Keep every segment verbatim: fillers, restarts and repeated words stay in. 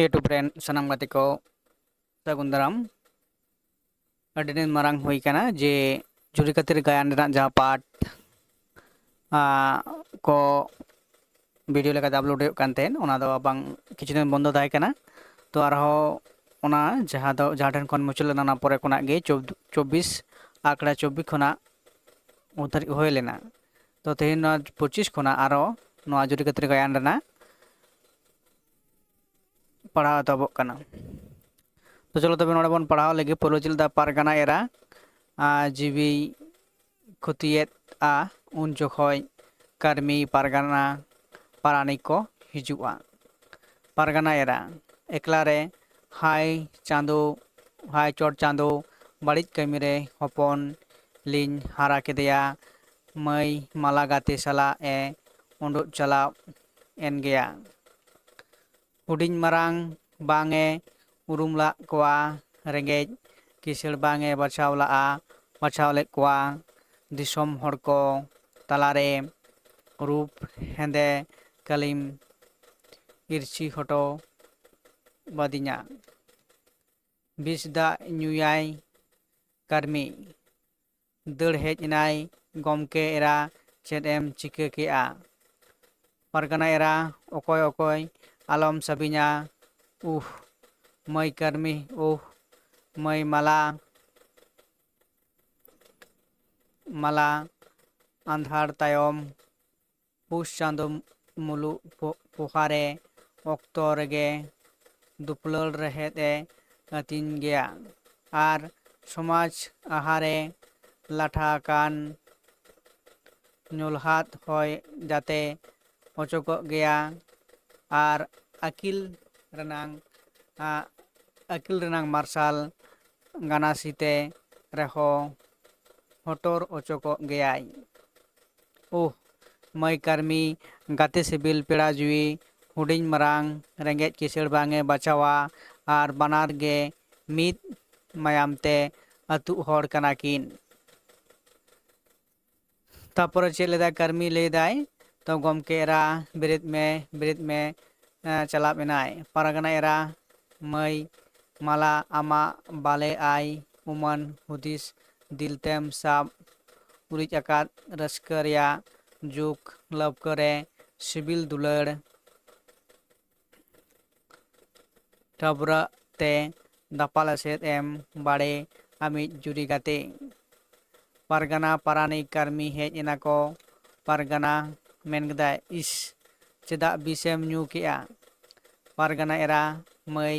YouTube ᱨᱮᱱ ᱥᱟᱱᱟᱢ ᱜᱟᱛᱮ ᱠᱚ ᱥᱟᱹᱜᱩᱱ ᱫᱟᱨᱟᱢ᱾ ᱟᱹᱰᱤ ᱫᱤᱱ ᱢᱟᱨᱟᱝ ᱦᱩᱭ ᱠᱟᱱᱟ ᱡᱮ ᱡᱩᱨᱤ ᱠᱷᱟᱹᱛᱤᱨ ᱜᱟᱭᱟᱱ ᱨᱮᱱᱟᱜ ᱡᱟᱦᱟᱸ ᱯᱟᱴ, ᱟᱸ, ᱠᱚ ᱵᱷᱤᱰᱤᱭᱳ ᱞᱮᱠᱟᱛᱮ ᱟᱯᱞᱳᱰ ᱦᱩᱭᱩᱜ ᱠᱟᱱ ᱛᱟᱦᱮᱸᱫ, ᱚᱱᱟ ᱫᱚ ᱵᱟᱝ, ᱠᱤᱪᱷᱩ ᱫᱤᱱ ᱵᱚᱱᱫᱚ ᱛᱟᱦᱮᱸ ᱠᱟᱱᱟ᱾ ᱛᱚ ᱟᱨᱦᱚᱸ ᱚᱱᱟ ᱡᱟᱦᱟᱸ ᱫᱚ, ᱡᱟᱦᱟᱸ ᱴᱷᱮᱱ ᱠᱷᱚᱱ ᱢᱩᱪᱟᱹᱫ ᱞᱮᱱᱟ, ᱚᱱᱟ ᱯᱚᱨᱮ ᱠᱷᱚᱱᱟᱜ ᱜᱮ ᱪᱚᱵ-, ᱪᱚᱵᱵᱤᱥ, ᱟᱠᱷᱲᱟ ᱪᱚᱵᱵᱤᱥ ᱠᱷᱚᱱᱟᱜ ᱩᱱ ᱫᱷᱟᱹᱨᱤᱡ ᱦᱩᱭ ᱞᱮᱱᱟ᱾ ᱛᱚ ᱛᱮᱦᱮᱧ ᱱᱚᱣᱟ ᱯᱚᱸᱪᱤᱥ ᱠᱷᱚᱱᱟᱜ ᱟᱨᱚ ᱱᱚᱣᱟ ᱡᱩᱨᱤ ᱠᱷᱟᱹᱛᱤᱨ ᱜᱟᱭᱟᱱ ᱨᱮᱱᱟᱜ ᱯᱟᱲᱦᱟᱣ ᱮᱛᱚᱦᱚᱵᱚᱜ ᱠᱟᱱᱟ᱾ ᱛᱚ ᱪᱚᱞᱚ ᱛᱚᱵᱮ ᱱᱚᱰᱮ ᱵᱚᱱ ᱯᱟᱲᱦᱟᱣ ᱞᱮᱜᱮ᱾ ᱯᱳᱭᱞᱳ ᱪᱮᱫ ᱞᱮᱫᱟ? ᱯᱟᱨᱜᱟᱱᱟ ᱮᱨᱟ, ᱟᱨ ᱡᱤᱣᱤ ᱠᱷᱚᱛᱤᱭᱮᱫᱼᱟ, ᱩᱱ ᱡᱚᱠᱷᱚᱡ ᱠᱟᱹᱨᱢᱤ ᱯᱟᱨᱜᱟᱱᱟ ᱯᱟᱨᱟᱱᱤᱠ ᱠᱚ ᱦᱤᱡᱩᱜᱼᱟ᱾ ᱯᱟᱨᱜᱟᱱᱟ ᱮᱨᱟ, ᱮᱠᱞᱟ ᱨᱮ, ᱦᱟᱭ ᱪᱟᱸᱫᱳ, ᱦᱟᱭ ᱪᱚᱴ ᱪᱟᱸᱫᱳ, ᱵᱟᱹᱲᱤᱡ ᱠᱟᱹᱢᱤ ᱨᱮ ᱦᱚᱯᱚᱱ ᱞᱤᱧ ᱦᱟᱨᱟ ᱠᱮᱫᱮᱭᱟ᱾ ᱢᱟᱹᱭ ᱢᱟᱞᱟ ᱜᱟᱛᱮ ᱥᱟᱞᱟᱜ ᱮ ᱩᱰᱩᱠ ᱪᱟᱞᱟᱣ ᱮᱱ ᱜᱮᱭᱟ᱾ ᱦᱩᱰᱤᱧ ᱢᱟᱨᱟᱝ ᱵᱟᱝ ᱮ ᱩᱨᱩᱢ ᱞᱟᱜ ᱠᱚᱣᱟ, ᱨᱮᱸᱜᱮᱡ ᱠᱤᱥᱟᱹᱬ ᱵᱟᱝ ᱮ ᱵᱟᱪᱷᱟᱣ ᱞᱟᱜᱼᱟ, ᱵᱟᱪᱷᱟᱣ ᱞᱮᱫ ᱠᱚᱣᱟ᱾ ᱫᱤᱥᱚᱢ ᱦᱚᱲ ᱠᱚ ᱛᱟᱞᱟᱨᱮ ᱨᱩᱯ ᱦᱮᱸᱫᱮ ᱠᱟᱹᱞᱤᱢ ᱤᱨᱪᱤ ᱦᱚᱴᱚ ᱵᱟᱹᱫᱤᱧᱟ᱾ ᱵᱤᱥ ᱫᱟᱜ ᱧᱩᱭᱟᱭ ᱠᱟᱹᱨᱢᱤ᱾ ᱫᱟᱹᱲ ᱦᱮᱡ ᱮᱱᱟᱭ, "ᱜᱚᱢᱠᱮ ᱮᱨᱟ, ᱪᱮᱫ ᱮᱢ ᱪᱤᱠᱟᱹ ᱠᱮᱜᱼᱟ?" ᱯᱟᱨᱜᱟᱱᱟ ᱮᱨᱟ, "ᱚᱠᱚᱭ ᱚᱠᱚᱭ, ᱟᱞᱚᱢ ᱥᱟᱵᱤᱧᱟ, ᱩᱦ, ᱢᱟᱹᱭ ᱠᱟᱹᱨᱢᱤ, ᱩᱦ, ᱢᱟᱹᱭ ᱢᱟᱞᱟ, ᱢᱟᱞᱟ, ᱟᱸᱫᱷᱟᱲ ᱛᱟᱭᱚᱢ, ᱯᱩᱥ ᱪᱟᱸᱫᱳ ᱢᱩᱞᱩᱜ ᱯᱚ-, ᱯᱚᱦᱟ ᱨᱮ ᱚᱠᱛᱚ ᱨᱮᱜᱮ ᱫᱩᱯᱞᱟᱹᱲ ᱨᱮᱦᱮᱫ ᱮ ᱟᱹᱛᱤᱧ ᱜᱮᱭᱟ᱾ ᱟᱨ ᱥᱚᱢᱟᱡᱽ ᱟᱦᱟᱨᱮ ᱞᱟᱴᱷᱟ ᱟᱠᱟᱱ ᱧᱩᱞᱦᱟᱫ ᱦᱚᱭ ᱡᱟᱛᱮ ᱚᱪᱚᱜᱚᱜ ᱜᱮᱭᱟ ᱟᱨ ᱟᱹᱠᱤᱞ ᱨᱮᱱᱟᱝ, ᱟ, ᱟᱹᱠᱤᱞ ᱨᱮᱱᱟᱝ ᱢᱟᱨᱥᱟᱞ ᱜᱟᱱᱟᱥᱤᱛᱮ ᱨᱮᱦᱚᱸ ᱦᱚᱴᱚᱨ ᱚᱪᱚᱜᱚᱜ ᱜᱮᱭᱟᱭ᱾ ᱳᱦ, ᱢᱟᱹᱭ ᱠᱟᱹᱨᱢᱤ, ᱜᱟᱛᱮ ᱥᱤᱵᱤᱞ ᱯᱮᱲᱟ ᱡᱩᱣᱤ, ᱦᱩᱰᱤᱧ ᱢᱟᱨᱟᱝ, ᱨᱮᱸᱜᱮᱡ ᱠᱤᱥᱟᱹᱬ ᱵᱟᱝ ᱮ ᱵᱟᱪᱷᱟᱣᱟ, ᱟᱨ ᱵᱟᱱᱟᱨ ᱜᱮ ᱢᱤᱫ ᱢᱟᱭᱟᱢ ᱛᱮ ᱟᱹᱛᱩᱜ ᱦᱚᱲ ᱠᱟᱱᱟ ᱠᱤᱱ᱾ ᱛᱟᱯᱚᱨᱮ ᱪᱮᱫ ᱞᱮᱫᱟᱭ? ᱠᱟᱹᱨᱢᱤ ᱞᱟᱹᱭᱫᱟᱭ, "ᱛᱚ ᱜᱚᱢᱠᱮ ᱮᱨᱟ, ᱵᱮᱨᱮᱫ ᱢᱮ, ᱵᱮᱨᱮᱫ ᱢᱮ, ᱪᱟᱞᱟᱵ ᱮᱱᱟᱭ᱾ ᱯᱟᱨᱜᱟᱱᱟ ᱮᱨᱟ ᱢᱟᱹᱭ ᱢᱟᱞᱟ ᱟᱢᱟᱜ ᱵᱟᱞᱮ ᱟᱭ ᱩᱢᱟᱹᱱ ᱦᱩᱫᱤᱥ ᱫᱤᱞᱛᱮᱢ ᱥᱟᱵ ᱩᱨᱤᱡ ᱟᱠᱟᱫ ᱨᱟᱹᱥᱠᱟᱹ ᱨᱮᱭᱟᱜ ᱡᱩᱜᱽ ᱞᱟᱹᱣᱠᱟᱹ ᱨᱮ ᱥᱤᱵᱤᱞ ᱫᱩᱞᱟᱹᱲ ᱴᱷᱟᱹᱵᱽᱨᱟᱹᱜ ᱛᱮ ᱫᱟᱯᱟᱞ ᱮᱥᱮᱫ ᱮᱢ ᱵᱟᱲᱮ ᱟᱢᱤᱡ ᱡᱩᱨᱤ ᱜᱟᱛᱮ᱾ ᱯᱟᱨᱜᱟᱱᱟ ᱯᱟᱨᱟᱱᱤᱠ ᱠᱟᱹᱨᱢᱤ ᱦᱮᱡ ᱮᱱᱟ ᱠᱚ᱾ ᱯᱟᱨᱜᱟᱱᱟ ᱢᱮᱱ ᱠᱮᱫᱟᱭ, ᱤᱥ, ᱪᱮᱫᱟᱜ ᱵᱤᱥᱮᱢ ᱧᱩ ᱠᱮᱜᱼᱟ? ᱯᱟᱨᱜᱟᱱᱟ ᱮᱨᱟ ᱢᱟᱹᱭ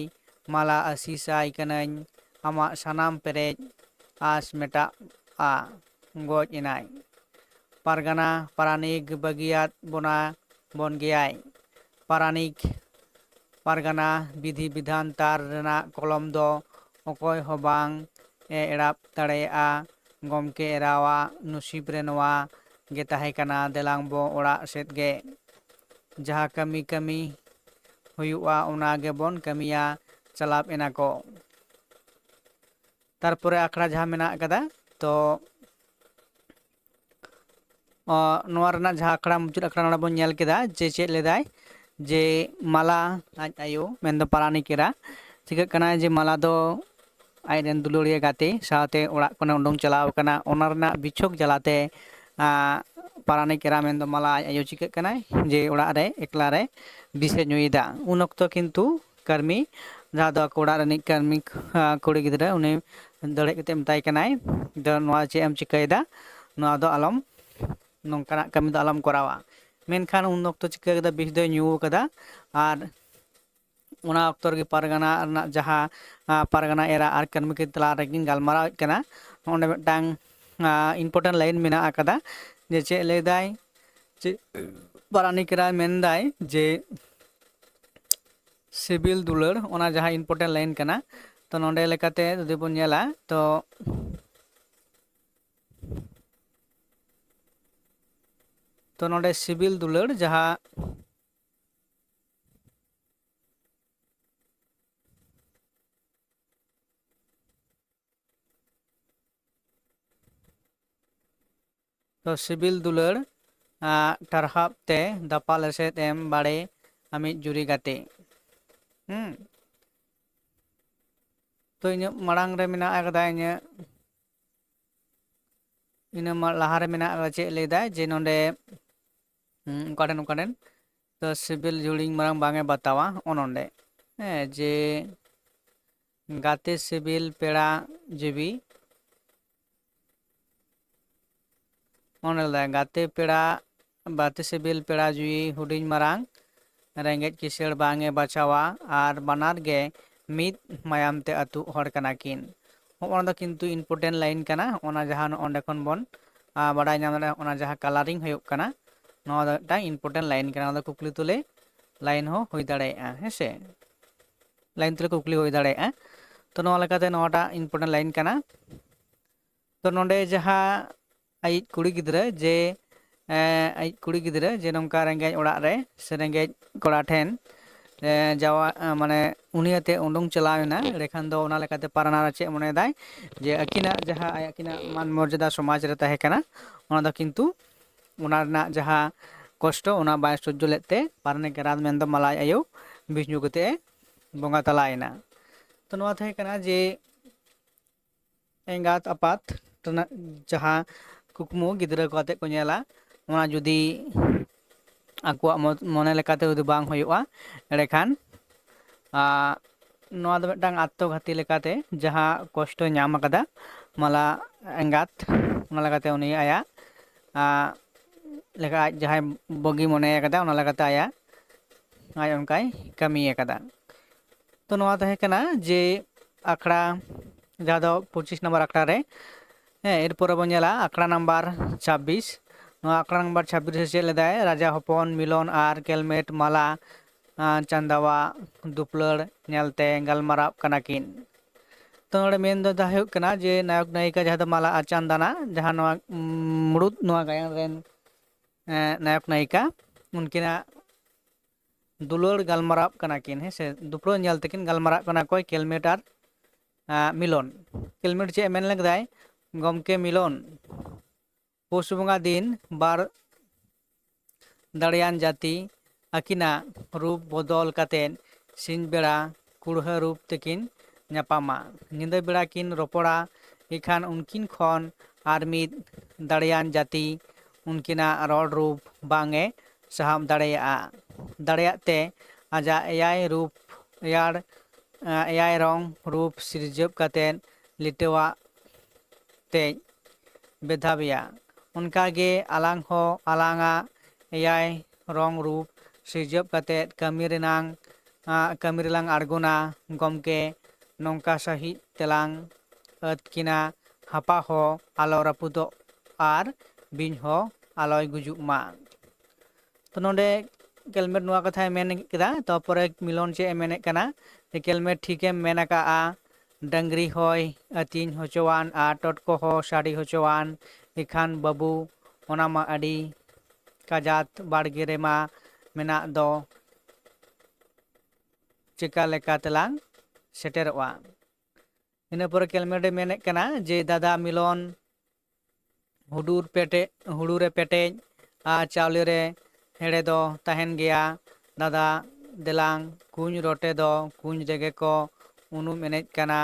ᱢᱟᱞᱟ ᱟᱹᱥᱤᱥ ᱟᱭ ᱠᱟᱹᱱᱟᱹᱧ, ᱟᱢᱟᱜ ᱥᱟᱱᱟᱢ ᱯᱮᱨᱮᱡ ᱟᱸᱥ ᱢᱮᱴᱟᱜᱼᱟ᱾ ᱜᱚᱡ ᱮᱱᱟᱭ᱾ ᱯᱟᱨᱜᱟᱱᱟ ᱯᱟᱨᱟᱱᱤᱠ ᱵᱟᱹᱜᱤᱭᱟᱫ ᱵᱚᱱᱟ ᱵᱚᱱ ᱜᱮᱭᱟᱭ᱾ ᱯᱟᱨᱟᱱᱤᱠ ᱯᱟᱨᱜᱟᱱᱟ ᱵᱤᱫᱷᱤ ᱵᱤᱫᱷᱟᱱ ᱛᱟᱨ ᱨᱮᱱᱟᱜ ᱠᱚᱞᱚᱢ ᱫᱚ ᱚᱠᱚᱭ ᱦᱚᱸ ᱵᱟᱝ ᱮ ᱮᱲᱟᱵ ᱫᱟᱲᱮᱭᱟᱜᱼᱟ᱾ ᱜᱚᱢᱠᱮ ᱮᱨᱟᱣᱟᱜ ᱱᱩᱥᱤᱵ ᱨᱮ ᱱᱚᱣᱟ ᱜᱮ ᱛᱟᱦᱮᱸ ᱠᱟᱱᱟ, ᱫᱮᱞᱟᱝ ᱵᱚ ᱚᱲᱟᱜ ᱥᱮᱫ ᱜᱮ᱾ ᱡᱟᱦᱟᱸ ᱠᱟᱹᱢᱤ ᱠᱟᱹᱢᱤ ᱦᱩᱭᱩᱜᱼᱟ, ᱚᱱᱟ ᱜᱮᱵᱚᱱ ᱠᱟᱹᱢᱤᱭᱟ᱾ ᱪᱟᱞᱟᱵ ᱮᱱᱟ ᱠᱚ᱾ ᱛᱟᱨᱯᱚᱨᱮ ᱟᱠᱷᱲᱟ ᱡᱟᱦᱟᱸ ᱢᱮᱱᱟᱜ ᱟᱠᱟᱫᱟ, ᱛᱚ ᱱᱚᱣᱟ ᱨᱮᱱᱟᱜ ᱡᱟᱦᱟᱸ ᱟᱠᱷᱲᱟ, ᱢᱩᱪᱟᱹᱫ ᱟᱠᱷᱲᱟ ᱱᱚᱰᱮ ᱵᱚᱱ ᱧᱮᱞ ᱠᱮᱫᱟ ᱡᱮ ᱪᱮᱫ ᱞᱮᱫᱟᱭ, ᱡᱮ ᱢᱟᱞᱟ ᱟᱡ ᱟᱭᱳ ᱢᱮᱱᱫᱚ ᱯᱟᱨᱟᱱᱤᱠ ᱮᱨᱟ ᱪᱤᱠᱟᱹᱜ ᱠᱟᱱᱟᱭ, ᱡᱮ ᱢᱟᱞᱟ ᱫᱚ ᱟᱡᱨᱮᱱ ᱫᱩᱞᱟᱹᱲᱤᱭᱟᱹ ᱜᱟᱛᱮ ᱥᱟᱶᱛᱮ ᱚᱲᱟᱜ ᱠᱷᱚᱱᱮ ᱩᱰᱩᱝ ᱪᱟᱞᱟᱣ ᱟᱠᱟᱱᱟ᱾ ᱚᱱᱟ ᱨᱮᱱᱟᱜ ᱵᱤᱪᱷᱳᱠ ᱡᱟᱞᱟᱛᱮ ᱯᱟᱨᱟᱱᱤᱠ ᱮᱨᱟ ᱢᱮᱱᱫᱚ ᱢᱟᱞᱟ ᱟᱡ ᱟᱭᱳ ᱪᱤᱠᱟᱹᱜ ᱠᱟᱱᱟᱭ, ᱡᱮ ᱚᱲᱟᱜ ᱨᱮ ᱮᱠᱞᱟ ᱨᱮ ᱵᱤᱥᱮ ᱧᱩᱭᱮᱫᱟ᱾ ᱩᱱ ᱚᱠᱛᱚ ᱠᱤᱱᱛᱩ ᱠᱟᱹᱨᱢᱤ, ᱡᱟᱦᱟᱸ ᱫᱚ ᱟᱠᱚ ᱚᱲᱟᱜ ᱨᱤᱱᱤᱡ ᱠᱟᱹᱨᱢᱤ ᱠᱩᱲᱤ ᱜᱤᱫᱽᱨᱟᱹ, ᱩᱱᱤ ᱫᱟᱹᱲ ᱦᱮᱡ ᱠᱟᱛᱮ ᱢᱮᱛᱟᱭ ᱠᱟᱱᱟᱭ, ᱫᱚ ᱱᱚᱣᱟ ᱪᱮᱫ ᱮᱢ ᱪᱤᱠᱟᱹᱭᱮᱫᱟ, ᱱᱚᱣᱟ ᱫᱚ ᱟᱞᱚᱢ, ᱱᱚᱝᱠᱟᱱᱟᱜ ᱠᱟᱹᱢᱤ ᱫᱚ ᱟᱞᱚᱢ ᱠᱚᱨᱟᱣᱟ᱾ ᱢᱮᱱᱠᱷᱟᱱ ᱩᱱ ᱚᱠᱛᱚ ᱪᱤᱠᱟᱹ ᱠᱮᱫᱟ, ᱵᱤᱥ ᱫᱚᱭ ᱧᱩ ᱟᱠᱟᱫᱟ᱾ ᱟᱨ ᱚᱱᱟ ᱚᱠᱛᱚ ᱨᱮᱜᱮ ᱯᱟᱨᱜᱟᱱᱟ ᱨᱮᱱᱟᱜ ᱡᱟᱦᱟᱸ ᱯᱟᱨᱜᱟᱱᱟ ᱮᱨᱟ ᱟᱨ ᱠᱟᱹᱨᱢᱤ ᱠᱤᱱ ᱛᱟᱞᱟ ᱨᱮᱠᱤᱱ ᱜᱟᱞᱢᱟᱨᱟᱣᱮᱫ ᱠᱟᱱᱟ᱾ ᱚᱸᱰᱮ ᱢᱤᱫᱴᱟᱝ important line ᱢᱮᱱᱟᱜ ᱟᱠᱟᱫᱟ, ᱡᱮ ᱪᱮᱫ ᱞᱟᱹᱭᱫᱟᱭ, ᱪᱮᱫ ᱯᱟᱨᱟᱱᱤᱠ ᱮᱨᱟ ᱢᱮᱱᱫᱟᱭ ᱡᱮ ᱥᱤᱵᱤᱞ ᱫᱩᱞᱟᱹᱲ, ᱚᱱᱟ ᱡᱟᱦᱟᱸ important line ᱠᱟᱱᱟ᱾ ᱛᱚ ᱱᱚᱰᱮ ᱞᱮᱠᱟᱛᱮ ᱡᱩᱫᱤ ᱵᱚᱱ ᱧᱮᱞᱟ, ᱛᱚ ᱛᱚ ᱱᱚᱰᱮ ᱥᱤᱵᱤᱞ ᱫᱩᱞᱟᱹᱲ ᱡᱟᱦᱟᱸ ᱛᱚ ᱥᱤᱵᱤᱞ ᱫᱩᱞᱟᱹᱲ ᱴᱟᱨᱦᱟᱵ ᱛᱮ ᱫᱟᱯᱟᱞ ᱮᱥᱮᱫ ᱮᱢ ᱵᱟᱲᱮ ᱟᱢᱤᱡ ᱡᱩᱨᱤ ᱜᱟᱛᱮ᱾ ᱦᱩᱸ᱾ ᱛᱚ, ᱤᱧᱟᱹᱜ ᱢᱟᱲᱟᱝ ᱨᱮ ᱢᱮᱱᱟᱜ ᱟᱠᱟᱫᱟ, ᱤᱧᱟᱹᱜ ᱤᱱᱟᱹ ᱢᱟ-, ᱞᱟᱦᱟ ᱨᱮ ᱢᱮᱱᱟᱜ ᱟᱠᱟᱫᱟ, ᱪᱮᱫ ᱞᱟᱹᱭ ᱫᱟᱭ ᱡᱮ ᱱᱚᱰᱮ, ᱦᱩᱸ, ᱚᱠᱟ ᱴᱷᱮᱱ, ᱚᱠᱟ ᱴᱷᱮᱱ? ᱛᱚ, ᱥᱤᱵᱤᱞ ᱡᱷᱩᱲᱤᱧ ᱢᱟᱨᱟᱝ ᱵᱟᱝ ᱮ ᱵᱟᱛᱟᱣᱟ, ᱚᱱ ᱚᱸᱰᱮ᱾ ᱦᱮᱸ, ᱡᱮ ᱜᱟᱛᱮ ᱥᱤᱵᱤᱞ ᱯᱮᱲᱟ ᱡᱤᱣᱤ, ᱚᱱ ᱚᱸᱰᱮ ᱞᱟᱹᱭ ᱫᱟᱭ, ᱜᱟᱛᱮ ᱯᱮᱲᱟ, ᱜᱟᱛᱮ ᱥᱤᱵᱤᱞ ᱯᱮᱲᱟ ᱡᱤᱣᱤ ᱦᱩᱰᱤᱧ ᱢᱟᱨᱟᱝ, ᱨᱮᱸᱜᱮᱡ ᱠᱤᱥᱟᱹᱬ ᱵᱟᱝ ᱮ ᱵᱟᱪᱷᱟᱣᱟ, ᱟᱨ ᱵᱟᱱᱟᱨ ᱜᱮ ᱢᱤᱫ ᱢᱟᱭᱟᱢ ᱛᱮ ᱟᱹᱛᱩᱜ ᱦᱚᱲ ᱠᱟᱱᱟ ᱠᱤᱱ᱾ ᱦᱚᱸᱜᱼᱚ ᱱᱟ ᱫᱚ ᱠᱤᱱᱛᱩ important line ᱠᱟᱱᱟ᱾ ᱚᱱᱟ ᱡᱟᱦᱟᱸ ᱱᱚᱜᱼᱚ ᱱᱚᱸᱰᱮ ᱠᱷᱚᱱ ᱵᱚᱱ, ᱟ, ᱵᱟᱰᱟᱭ ᱧᱟᱢ ᱫᱟᱲᱮᱭᱟᱜᱼᱟ, ᱚᱱᱟ ᱡᱟᱦᱟᱸ colouring ᱦᱩᱭᱩᱜ ᱠᱟᱱᱟ, ᱱᱚᱣᱟ ᱫᱚ ᱢᱤᱫᱴᱟᱝ important line ᱠᱟᱱᱟ᱾ ᱚᱱᱟ ᱫᱚ ᱠᱩᱠᱞᱤ ᱛᱩᱞᱟᱹ line ᱦᱚᱸ ᱦᱩᱭ ᱫᱟᱲᱮᱭᱟᱜᱼᱟ, ᱦᱮᱸ ᱥᱮ? Line ᱛᱩᱞᱟᱹ ᱠᱩᱠᱞᱤ ᱦᱩᱭ ᱫᱟᱲᱮᱭᱟᱜᱼᱟ᱾ ᱛᱚ, ᱱᱚᱣᱟ ᱞᱮᱠᱟᱛᱮ ᱱᱚᱣᱟᱴᱟᱜ important line ᱠᱟᱱᱟ᱾ ᱛᱚ, ᱱᱚᱰᱮ ᱡᱟᱦᱟᱸ ᱟᱡᱤᱡ ᱠᱩᱲᱤ ᱜᱤᱫᱽᱨᱟᱹ ᱡᱮ, ᱮᱸ, ᱟᱡᱤᱡ ᱠᱩᱲᱤ ᱜᱤᱫᱽᱨᱟᱹ ᱡᱮ ᱱᱚᱝᱠᱟ ᱨᱮᱸᱜᱮᱡ ᱚᱲᱟᱜ ᱨᱮ ᱥᱮ ᱨᱮᱸᱜᱮᱡ ᱠᱚᱲᱟ ᱴᱷᱮᱱ, ᱮᱸ, ᱡᱟᱶᱟᱭ, ᱮᱸ, ᱢᱟᱱᱮ ᱩᱱᱤ ᱟᱛᱮ ᱩᱰᱩᱝ ᱪᱟᱞᱟᱣ ᱮᱱᱟ, ᱮᱸᱰᱮᱠᱷᱟᱱ ᱫᱚ ᱚᱱᱟ ᱞᱮᱠᱟᱛᱮ ᱯᱟᱨᱟᱱᱟ ᱨᱮ ᱪᱮᱫ ᱢᱚᱱᱮᱭᱮᱫᱟᱭ ᱡᱮ ᱟᱹᱠᱤᱱᱟᱜ ᱡᱟᱦᱟᱸ ᱟᱹᱠᱤᱱᱟᱜ ᱢᱟᱱ ᱢᱚᱨᱡᱟᱫᱟ ᱥᱚᱢᱟᱡᱽ ᱨᱮ ᱛᱟᱦᱮᱸ ᱠᱟᱱᱟ, ᱚᱱᱟ ᱫᱚ ᱠᱤᱱᱛᱩ ᱚᱱᱟ ᱨᱮᱱᱟᱜ ᱡᱟᱦᱟᱸ ᱠᱚᱥᱴᱚ, ᱚᱱᱟ ᱵᱟᱭ ᱥᱚᱡᱽᱡᱚ ᱞᱮᱫ ᱛᱮ ᱯᱟᱨᱟᱱᱤᱠ ᱮᱨᱟᱛ ᱢᱮᱱᱫᱚ ᱢᱟᱞᱟᱭ ᱟᱭᱳ ᱵᱤᱥ ᱧᱩ ᱠᱟᱛᱮ ᱮ ᱵᱚᱸᱜᱟ ᱛᱟᱞᱟᱭᱮᱱᱟ᱾ ᱛᱚ, ᱱᱚᱣᱟ ᱛᱟᱦᱮᱸ ᱠᱟᱱᱟ ᱡᱮ ᱮᱸᱜᱟᱛ ᱟᱯᱟᱛ ᱨᱮᱱᱟᱜ ᱡᱟᱦᱟᱸ ᱠᱩᱠᱢᱩ ᱜᱤᱫᱽᱨᱟᱹ ᱠᱚ ᱟᱛᱮᱫ ᱠᱚ ᱧᱮᱞᱟ, ᱚᱱᱟ ᱡᱩᱫᱤ ᱟᱠᱚᱣᱟᱜ ᱢᱚ-, ᱢᱚᱱᱮ ᱞᱮᱠᱟᱛᱮ ᱡᱩᱫᱤ ᱵᱟᱝ ᱦᱩᱭᱩᱜᱼᱟ, ᱮᱸᱰᱮᱠᱷᱟᱱ, ᱟ, ᱱᱚᱣᱟ ᱫᱚ ᱢᱤᱫᱴᱟᱝ ᱟᱛᱛᱚᱜᱷᱟᱛᱤ ᱞᱮᱠᱟᱛᱮ ᱡᱟᱦᱟᱸ ᱠᱚᱥᱴᱚᱭ ᱧᱟᱢ ᱟᱠᱟᱫᱟ ᱢᱟᱞᱟ ᱮᱸᱜᱟᱛ, ᱚᱱᱟ ᱞᱮᱠᱟᱛᱮ ᱩᱱᱤ ᱟᱭᱟᱜ, ᱟ, ᱞᱮᱠᱟ ᱟᱡ ᱡᱟᱦᱟᱸᱭ ᱵᱩᱜᱤ ᱢᱚᱱᱮ ᱟᱠᱟᱫᱟ, ᱚᱱᱟ ᱞᱮᱠᱟᱛᱮ ᱟᱭᱟᱜ, ᱟᱡ ᱚᱱᱠᱟᱭ ᱠᱟᱹᱢᱤ ᱟᱠᱟᱫᱟ᱾ ᱛᱚ, ᱱᱚᱣᱟ ᱛᱟᱦᱮᱸ ᱠᱟᱱᱟ ᱡᱮ ᱟᱠᱷᱲᱟ, ᱡᱟᱦᱟᱸ ᱫᱚ ᱯᱚᱸᱪᱤᱥ ᱱᱟᱢᱵᱟᱨ ᱟᱠᱷᱲᱟ ᱨᱮ᱾ ᱦᱮᱸ, ᱮᱨᱯᱚᱨᱮ ᱵᱚᱱ ᱧᱮᱞᱟ ᱟᱠᱷᱲᱟ ᱱᱟᱢᱵᱟᱨ ᱪᱷᱟᱵᱵᱤᱥ᱾ ᱱᱚᱣᱟ ᱟᱠᱷᱲᱟ ᱱᱟᱢᱵᱟᱨ ᱪᱷᱟᱵᱵᱤᱥ ᱨᱮ ᱪᱮᱫ ᱞᱮᱫᱟᱭ? ᱨᱟᱡᱟ ᱦᱚᱯᱚᱱ, ᱢᱤᱞᱚᱱ ᱟᱨ ᱠᱮᱞᱢᱮᱴ ᱢᱟᱞᱟ, ᱟᱸ, ᱪᱟᱸᱫᱟᱣᱟ ᱫᱩᱯᱞᱟᱹᱲ ᱧᱮᱞᱛᱮ ᱜᱟᱞᱢᱟᱨᱟᱣ ᱠᱟᱱᱟ ᱠᱤᱱ᱾ ᱛᱚ, ᱱᱚᱰᱮ ᱢᱮᱱ ᱫᱚ ᱦᱩᱭᱩᱜ ᱠᱟᱱᱟ ᱡᱮ ᱱᱟᱭᱚᱠ ᱱᱟᱭᱤᱠᱟ ᱡᱟᱦᱟᱸ ᱫᱚ ᱢᱟᱞᱟ ᱟᱨ ᱪᱟᱸᱫᱟᱱᱟ, ᱡᱟᱦᱟᱸ ᱱᱚᱣᱟ, ᱩᱢ, ᱢᱩᱲᱩᱫ ᱱᱚᱣᱟ ᱜᱟᱭᱟᱱ ᱨᱮᱱ, ᱮᱸ, ᱱᱟᱭᱚᱠ ᱱᱟᱭᱤᱠᱟ, ᱩᱱᱠᱤᱱᱟᱜ ᱫᱩᱞᱟᱹᱲ ᱜᱟᱞᱢᱟᱨᱟᱣ ᱠᱟᱱᱟ ᱠᱤᱱ, ᱦᱮᱸ ᱥᱮ, ᱫᱩᱯᱲᱟᱹ ᱧᱮᱞ ᱛᱮᱠᱤᱱ ᱜᱟᱞᱢᱟᱨᱟᱜ ᱠᱟᱱᱟ᱾ ᱚᱠᱚᱭ? ᱠᱮᱞᱢᱮᱴ ᱟᱨ, ᱟᱸ, ᱢᱤᱞᱚᱱ᱾ ᱠᱮᱞᱢᱮᱴ ᱪᱮᱫ ᱮ ᱢᱮᱱ ᱞᱮᱫᱟᱭ? ᱜᱚᱢᱠᱮ ᱢᱤᱞᱚᱱ, ᱯᱩᱥ ᱵᱚᱸᱜᱟ ᱫᱤᱱ ᱵᱟᱨ ᱫᱟᱲᱮᱭᱟᱱ ᱡᱟᱹᱛᱤ ᱟᱹᱠᱤᱱᱟᱜ ᱨᱩᱯ ᱵᱚᱫᱚᱞ ᱠᱟᱛᱮ ᱥᱤᱧ ᱵᱮᱲᱟ ᱠᱩᱲᱦᱟᱹ ᱨᱩᱯ ᱛᱮᱠᱤᱱ ᱧᱟᱯᱟᱢᱟ᱾ ᱧᱤᱫᱟᱹ ᱵᱮᱲᱟ ᱠᱤᱱ ᱨᱚᱯᱚᱲᱟ, ᱤᱠᱷᱟᱱ ᱩᱱᱠᱤᱱ ᱠᱷᱚᱱ ᱟᱨ ᱢᱤᱫ ᱫᱟᱲᱮᱭᱟᱱ ᱡᱟᱹᱛᱤ ᱩᱱᱠᱤᱱᱟᱜ ᱨᱚᱲ ᱨᱩᱯ ᱵᱟᱝ ᱮ ᱥᱟᱦᱟᱵ ᱫᱟᱲᱮᱭᱟᱜᱼᱟ, ᱫᱟᱲᱮᱭᱟᱜ ᱛᱮ ᱟᱡᱟᱜ ᱮᱭᱟᱭ ᱨᱩᱯ, ᱮᱭᱟᱲ, ᱮᱭᱟᱭ ᱨᱚᱝ ᱨᱩᱯ ᱥᱤᱨᱡᱟᱹᱣ ᱠᱟᱛᱮ ᱞᱤᱴᱟᱹᱣᱟᱜ ᱛᱮ ᱵᱮᱫᱷᱟᱣᱮᱭᱟ᱾ ᱚᱱᱠᱟᱜᱮ ᱟᱞᱟᱝ ᱦᱚᱸ ᱟᱞᱟᱝᱟᱜ ᱮᱭᱟᱭ ᱨᱚᱝ ᱨᱩᱯ ᱥᱤᱨᱡᱟᱹᱣ ᱠᱟᱛᱮ ᱠᱟᱹᱢᱤ ᱨᱮᱱᱟᱝ, ᱟᱸ, ᱠᱟᱹᱢᱤ ᱨᱮᱞᱟᱝ ᱟᱬᱜᱚᱱᱟ᱾ ᱜᱚᱢᱠᱮ, ᱱᱚᱝᱠᱟ ᱥᱟᱺᱦᱤᱡ ᱛᱮᱞᱟᱝ ᱟᱹᱛᱠᱤᱱᱟ, ᱦᱟᱯᱟ ᱦᱚᱸ ᱟᱞᱚ ᱨᱟᱹᱯᱩᱫᱚᱜ ᱟᱨ ᱵᱤᱧ ᱦᱚᱸ ᱟᱞᱚᱭ ᱜᱩᱡᱩᱜ ᱢᱟ᱾ ᱛᱚ ᱱᱚᱰᱮ ᱠᱮᱞᱢᱮᱴ ᱱᱚᱣᱟ ᱠᱟᱛᱷᱟᱭ ᱢᱮᱱ ᱠᱮᱫᱟ᱾ ᱛᱟᱨᱯᱚᱨᱮ ᱢᱤᱞᱚᱱ ᱪᱮᱫ ᱮ ᱢᱮᱱᱮᱫ ᱠᱟᱱᱟ? ᱡᱮ ᱠᱮᱞᱢᱮᱴ ᱴᱷᱤᱠᱮᱢ ᱢᱮᱱ ᱟᱠᱟᱜᱼᱟ, ᱰᱟᱹᱝᱨᱤ ᱦᱚᱸᱭ ᱟᱹᱛᱤᱧ ᱦᱚᱪᱚᱣᱟᱱ ᱟᱨ ᱴᱚᱴᱠᱚ ᱦᱚᱸ ᱥᱟᱰᱮ ᱦᱚᱪᱚᱣᱟᱱ, ᱤᱠᱷᱟᱱ ᱵᱟᱹᱵᱩ, ᱚᱱᱟ ᱢᱟ ᱟᱹᱰᱤ ᱠᱟᱡᱟᱛ ᱵᱟᱲᱜᱮ ᱨᱮᱢᱟ ᱢᱮᱱᱟᱜ ᱫᱚ, ᱪᱮᱠᱟ ᱞᱮᱠᱟ ᱛᱮᱞᱟᱝ ᱥᱮᱴᱮᱨᱚᱜᱼᱟ? ᱤᱱᱟᱹ ᱯᱚᱨᱮ ᱠᱮᱞᱢᱮᱴ ᱮ ᱢᱮᱱᱮᱫ ᱠᱟᱱᱟ ᱡᱮ, ᱫᱟᱫᱟ ᱢᱤᱞᱚᱱ, ᱦᱩᱰᱩᱨ ᱯᱮᱴᱮᱡ, ᱦᱩᱲᱩ ᱨᱮ ᱯᱮᱴᱮᱡ ᱟᱨ ᱪᱟᱣᱞᱮ ᱨᱮ ᱦᱮᱲᱮ ᱫᱚ ᱛᱟᱦᱮᱱ ᱜᱮᱭᱟ᱾ ᱫᱟᱫᱟ ᱫᱮᱞᱟᱝ, ᱠᱩᱧ ᱨᱚᱴᱮ ᱫᱚ ᱠᱩᱧ ᱨᱮᱜᱮ ᱠᱚ ᱩᱱᱩᱢ ᱮᱱᱮᱡ ᱠᱟᱱᱟ᱾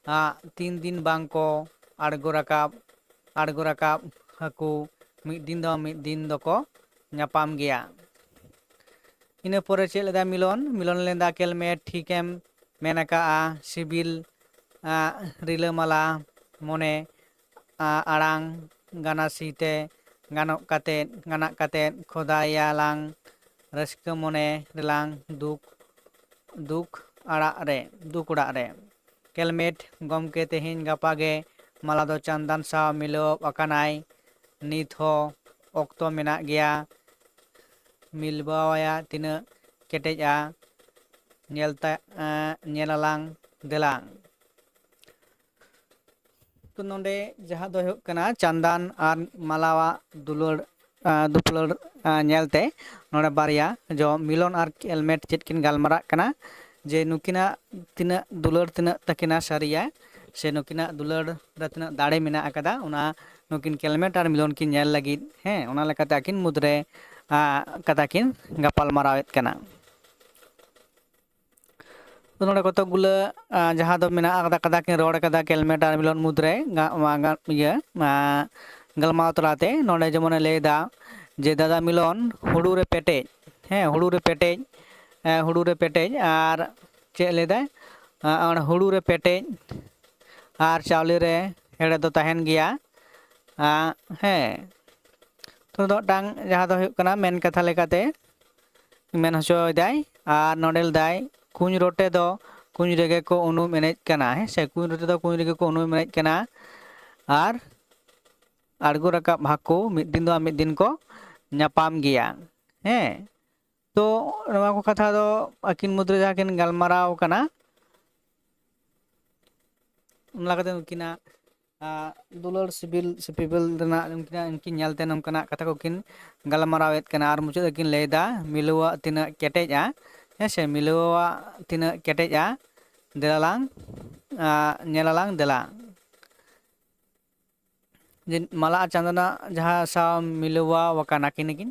ᱟᱜ, ᱛᱤᱱ ᱫᱤᱱ ᱵᱟᱝ ᱠᱚ ᱟᱬᱜᱚ ᱨᱟᱠᱟᱵ, ᱟᱬᱜᱚ ᱨᱟᱠᱟᱵ ᱦᱟᱹᱠᱩ ᱢᱤᱫ ᱫᱤᱱ ᱫᱚ ᱢᱤᱫ ᱫᱤᱱ ᱫᱚᱠᱚ ᱧᱟᱯᱟᱢ ᱜᱮᱭᱟ᱾ ᱤᱱᱟᱹ ᱯᱚᱨᱮ ᱪᱮᱫ ᱞᱮᱫᱟ ᱢᱤᱞᱚᱱ? ᱢᱤᱞᱚᱱ ᱞᱮᱫᱟ ᱠᱮᱞᱢᱮᱴ, ᱴᱷᱤᱠᱮᱢ ᱢᱮᱱ ᱟᱠᱟᱜᱼᱟ, ᱥᱤᱵᱤᱞ, ᱟᱜ, ᱨᱤᱞᱟᱹᱢᱟᱞᱟ ᱢᱚᱱᱮ, ᱟᱜ, ᱟᱲᱟᱝ ᱜᱟᱱᱟᱥᱤ ᱛᱮ ᱜᱟᱱᱚᱜ ᱠᱟᱛᱮᱫ, ᱜᱟᱱᱟᱜ ᱠᱟᱛᱮᱫ ᱠᱷᱚᱫᱟᱭᱟᱞᱟᱝ ᱨᱟᱹᱥᱠᱟᱹ ᱢᱚᱱᱮ ᱨᱮᱞᱟᱝ ᱫᱩᱠ, ᱫᱩᱠ ᱟᱲᱟᱜ ᱨᱮ, ᱫᱩᱠ ᱚᱲᱟᱜ ᱨᱮ᱾ ᱠᱮᱞᱢᱮᱴ ᱜᱚᱢᱠᱮ ᱛᱮᱦᱮᱧ ᱜᱟᱯᱟ ᱜᱮ ᱢᱟᱞᱟ ᱫᱚ ᱪᱟᱸᱫᱟᱱ ᱥᱟᱶ ᱢᱤᱞᱟᱹᱣ ᱟᱠᱟᱱᱟᱭ᱾ ᱱᱤᱛ ᱦᱚᱸ ᱚᱠᱛᱚ ᱢᱮᱱᱟᱜ ᱜᱮᱭᱟ᱾ ᱢᱤᱞᱵᱟᱣᱟᱭᱟ ᱛᱤᱱᱟᱹᱜ ᱠᱮᱴᱮᱡᱼᱟ, ᱧᱮᱞ ᱛᱟ-, ᱮᱸ, ᱧᱮᱞ ᱟᱞᱟᱝ ᱫᱮᱞᱟᱝ᱾ ᱛᱚ ᱱᱚᱰᱮ ᱡᱟᱦᱟᱸ ᱫᱚ ᱦᱩᱭᱩᱜ ᱠᱟᱱᱟ ᱪᱟᱸᱫᱟᱱ ᱟᱨ ᱢᱟᱞᱟᱣᱟᱜ ᱫᱩᱞᱟᱹᱲ, ᱟᱸ, ᱫᱩᱯᱞᱟᱹᱲ, ᱟᱸ, ᱧᱮᱞᱛᱮ ᱱᱚᱰᱮ ᱵᱟᱨᱭᱟ ᱡᱚ ᱢᱤᱞᱚᱱ ᱟᱨ ᱠᱮᱞᱢᱮᱴ ᱪᱮᱫ ᱠᱤᱱ ᱜᱟᱞᱢᱟᱨᱟᱜ ᱠᱟᱱᱟ ᱡᱮ ᱱᱩᱠᱤᱱᱟᱜ ᱛᱤᱱᱟᱹᱜ ᱫᱩᱞᱟᱹᱲ ᱛᱤᱱᱟᱹᱜ ᱛᱟᱹᱠᱤᱱᱟ ᱥᱟᱹᱨᱤᱭᱟ, ᱥᱮ ᱱᱩᱠᱤᱱᱟᱜ ᱫᱩᱞᱟᱹᱲ ᱨᱮ ᱛᱤᱱᱟᱹᱜ ᱫᱟᱲᱮ ᱢᱮᱱᱟᱜ ᱟᱠᱟᱫᱟ, ᱚᱱᱟ ᱱᱩᱠᱤᱱ ᱠᱮᱞᱢᱮᱴ ᱟᱨ ᱢᱤᱞᱚᱱ ᱠᱤᱱ ᱧᱮᱞ ᱞᱟᱹᱜᱤᱫ, ᱦᱮᱸ, ᱚᱱᱟ ᱞᱮᱠᱟᱛᱮ ᱟᱹᱠᱤᱱ ᱢᱩᱫᱽᱨᱮ ᱠᱟᱛᱷᱟ ᱠᱤᱱ ᱜᱟᱯᱟᱞ ᱢᱟᱨᱟᱣᱮᱫ ᱠᱟᱱᱟ᱾ ᱛᱚ ᱱᱚᱰᱮ ᱠᱚᱛᱚᱠ ᱜᱩᱞᱟᱹ ᱡᱟᱦᱟᱸ ᱫᱚ ᱢᱮᱱᱟᱜ ᱟᱠᱟᱫᱟ, ᱠᱟᱛᱷᱟ ᱠᱤᱱ ᱨᱚᱲ ᱟᱠᱟᱫᱟ ᱠᱮᱞᱢᱮᱴ ᱟᱨ ᱢᱤᱞᱚᱱ ᱢᱩᱫᱽᱨᱮ ᱤᱭᱟᱹ ᱜᱟᱞᱢᱟᱨᱟᱣ ᱛᱟᱞᱟᱛᱮ᱾ ᱱᱚᱰᱮ ᱡᱮᱢᱚᱱᱮ ᱞᱟᱹᱭ ᱮᱫᱟ ᱡᱮ, ᱫᱟᱫᱟ ᱢᱤᱞᱚᱱ, ᱦᱩᱲᱩ ᱨᱮ ᱯᱮᱴᱮᱡ, ᱦᱮᱸ, ᱦᱩᱲᱩ ᱨᱮ ᱯᱮᱴᱮᱡ, ᱦᱩᱲᱩ ᱨᱮ ᱯᱮᱴᱮᱡ ᱟᱨ ᱪᱮᱫ ᱞᱟᱹᱭ ᱮᱫᱟᱭ, ᱦᱩᱲᱩ ᱨᱮ ᱯᱮᱴᱮᱡ ᱟᱨ ᱪᱟᱣᱞᱮ ᱨᱮ ᱦᱮᱲᱮ ᱫᱚ ᱛᱟᱦᱮᱱ ᱜᱮᱭᱟ᱾ ᱦᱮᱸ, ᱛᱚ ᱢᱤᱫᱴᱟᱝ ᱡᱟᱦᱟᱸ ᱫᱚ ᱦᱩᱭᱩᱜ ᱠᱟᱱᱟ ᱢᱮᱱ ᱠᱟᱛᱷᱟ ᱞᱮᱠᱟᱛᱮ ᱢᱮᱱ ᱦᱚᱪᱚᱭᱮᱫᱟᱭ᱾ ᱟᱨ ᱱᱚᱰᱮ ᱞᱮᱫᱟᱭ, ᱠᱩᱧ ᱨᱚᱴᱮ ᱫᱚ ᱠᱩᱧ ᱨᱮᱜᱮ ᱠᱚ ᱩᱱᱩᱢ ᱮᱱᱮᱡ ᱠᱟᱱᱟ, ᱦᱮᱸ ᱥᱮ, ᱠᱩᱧ ᱨᱚᱴᱮ ᱫᱚ ᱠᱩᱧ ᱨᱮᱜᱮ ᱠᱚ ᱩᱱᱩᱢ ᱮᱱᱮᱡ ᱠᱟᱱᱟ᱾ ᱟᱨ ᱟᱬᱜᱚ ᱨᱟᱠᱟᱵ ᱦᱟᱹᱠᱩ ᱢᱤᱫ ᱫᱤᱱ ᱫᱚ ᱢᱤᱫ ᱫᱤᱱ ᱠᱚ ᱧᱟᱯᱟᱢ ᱜᱮᱭᱟ᱾ ᱦᱮᱸ, ᱛᱚ ᱱᱚᱣᱟ ᱠᱚ ᱠᱟᱛᱷᱟ ᱫᱚ ᱟᱹᱠᱤᱱ ᱢᱩᱫᱽᱨᱮ ᱡᱟᱦᱟᱸ ᱠᱤᱱ ᱜᱟᱞᱢᱟᱨᱟᱣ ᱠᱟᱱᱟ, ᱚᱱᱟ ᱠᱟᱛᱮ ᱩᱱᱠᱤᱱᱟᱜ ᱫᱩᱞᱟᱹᱲ ᱥᱤᱵᱤᱞ ᱥᱤᱯᱤᱵᱤᱞ ᱨᱮᱱᱟᱜ ᱩᱱᱠᱤᱱ ᱧᱮᱞᱛᱮ ᱱᱚᱝᱠᱟᱱᱟᱜ ᱠᱟᱛᱷᱟ ᱠᱚᱠᱤᱱ ᱜᱟᱞᱢᱟᱨᱟᱣᱮᱫ ᱠᱟᱱᱟ᱾ ᱟᱨ ᱢᱩᱪᱟᱹᱫ ᱨᱮᱠᱤᱱ ᱞᱟᱹᱭᱫᱟ, ᱢᱤᱞᱟᱹᱣᱟᱜ ᱛᱤᱱᱟᱹᱜ ᱠᱮᱴᱮᱡᱼᱟ, ᱦᱮᱸ ᱥᱮ, ᱢᱤᱞᱟᱹᱣᱟᱜ ᱛᱤᱱᱟᱹᱜ ᱠᱮᱴᱮᱡᱼᱟ, ᱫᱮᱞᱟᱞᱟᱝ ᱧᱮᱞᱟᱞᱟᱝ ᱫᱮᱞᱟ᱾ ᱡᱮ ᱢᱟᱞᱟ ᱟᱨ ᱪᱟᱸᱫᱟᱱᱟᱜ ᱡᱟᱦᱟᱸ ᱥᱟᱶ ᱢᱤᱞᱟᱹᱣᱟ ᱟᱠᱟᱱᱟ ᱠᱤᱱ,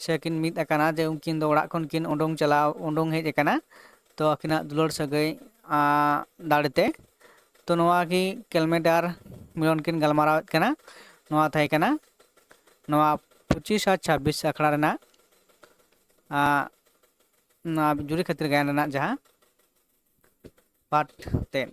ᱥᱮ ᱠᱤᱱ ᱢᱤᱫ ᱟᱠᱟᱱᱟ, ᱡᱮ ᱩᱱᱠᱤᱱ ᱫᱚ ᱚᱲᱟᱜ ᱠᱷᱚᱱ ᱠᱤᱱ ᱩᱰᱩᱝ ᱪᱟᱞᱟᱣ, ᱩᱰᱩᱝ ᱦᱮᱡ ᱟᱠᱟᱱᱟ᱾ ᱛᱚ ᱟᱹᱠᱤᱱᱟᱜ ᱫᱩᱞᱟᱹᱲ ᱥᱟᱹᱜᱟᱹᱭ ᱫᱟᱲᱮᱛᱮ᱾ ᱛᱚ ᱱᱚᱣᱟ ᱜᱮ ᱠᱮᱞᱢᱮᱴ ᱟᱨ ᱢᱤᱞᱚᱱ ᱠᱤᱱ ᱜᱟᱞᱢᱟᱨᱟᱣᱮᱫ ᱠᱟᱱᱟ᱾ ᱱᱚᱣᱟ ᱛᱟᱦᱮᱸ ᱠᱟᱱᱟ ᱱᱚᱣᱟ ᱯᱚᱸᱪᱤᱥ ᱟᱨ ᱪᱷᱟᱵᱵᱤᱥ ᱟᱠᱷᱲᱟ ᱨᱮᱱᱟᱜ ᱱᱚᱣᱟ ᱡᱩᱨᱤ ᱠᱷᱟᱹᱛᱤᱨ ᱜᱟᱭᱟᱱ ᱨᱮᱱᱟᱜ ᱡᱟᱦᱟᱸ ᱯᱟᱴ ᱛᱮᱫ᱾